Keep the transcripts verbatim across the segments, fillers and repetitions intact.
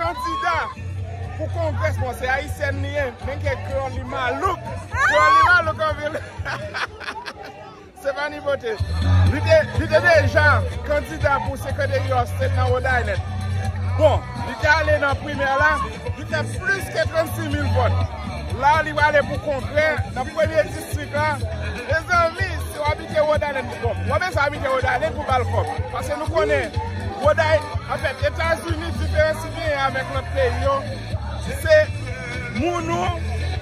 Kandida pou Congress, bon, se ayisyèn li ye, men ke kreyòl li malouk. Kreyòl li malouk anpil. Stephanie Beauté. Li te, li te deja kandida pou Secretary of State nan Rhode Island. Bon, li te ale nan primè la, li fè plis ke trannsis mil vòt. La, li prale pou kongrè nan premye distrik la. Mezanmi, si w abite Rhode Island, bon, w ap bezwen abite Rhode Island pou ba l kòb. Paske nou konnen, Rhode Island, anfèt, Etazini, diferans li genyen avèk lòt peyi yo, se moun ou,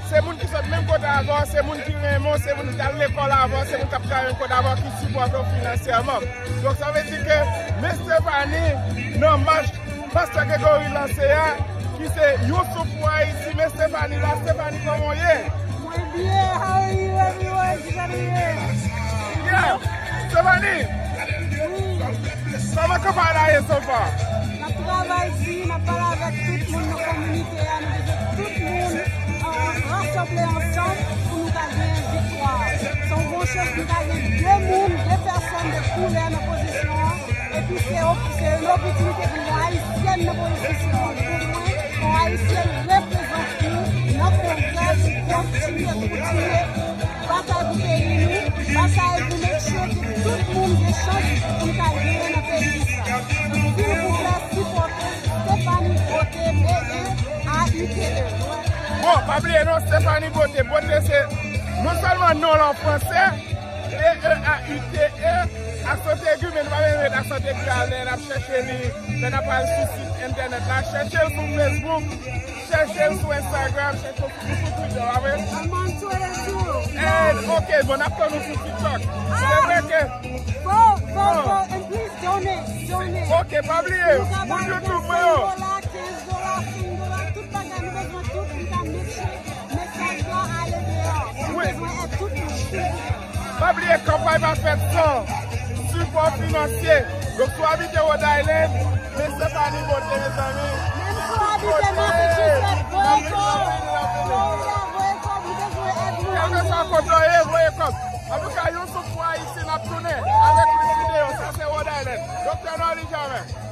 se moun ki sot menm kote avè w, se moun ki renmen w, se moun ki t al lekòl avè w, se moun k ap travay menm kote avè w ki sipòte w finansyèman. Donk, sa vle di ke men Stephanie nan mach Pastè Gregory lanse a, ki se Youssouf pou Ayiti, men Stephanie la, Stephanie, kòman w ye? Mwen byen, how are you everyone? Kijan nou ye? Yeah! Stephanie! Wi. Kòman kanpay la ye so far? N ap travay di, n ap pale avèk tout moun nan kominote a, nou bezwen tout moun, euh, rasanble ansanm pou nou ka gen viktwa. Se yon bon chans nou ka gen de moun, de pèsòn de koulè nan pozisyon an. Epi se, se yon opòtinite pou yon ayisyèn nan pozisyon an, pou mwen, yon ayisyèn reprezante nou nan kongrè pou kontinye, kontinye batay pou peyi nou, batay pou make sure ke tout moun gen chans pou n ka genyen nan peyi sa. Silvouplè, sipòte Stephanie Beauté, B E A U T E. Bon, pa bliye non, Stephanie Beauté. Beauté se non sèlman non l an fransè, B E A U T E, aksant egi, men nou pa bezwen met aksant egi a lè n ap chèche li, lè n ap al sou sit entènèt la. Chèche l sou Facebook, chèche l sou Instagram, chèche l sou, sou Twitter, pa vre? I'm on Twitter too. Eh, ok, bon, n ap tann ou sou TikTok. Se vre ke... Go, go, go, and please donate, donate. Ok, pa bliye, moun YouTube mwen yo. Dola, kenz dola, senk dola, tout bagay, nou bezwen tout, nou ka make sure mesaj la ale deyò. Nou bezwen èd tout moun, silvouplè. Pa bliye, kanpay pa fèt san sipò finansye. Donk, si w abite Rhode Island, men Stephanie Beauté, mezanmi. Menm si w abite Massachusetts, voye kòb. Florida, voye kòb, nou bezwen èd nou. Kèlkeswa kote w ye, voye kòb. Antouka, Youssouf pou Ayiti, n ap tounen avèk plis videyo. Sa se Rhode Island. Doktè Nolly Germain.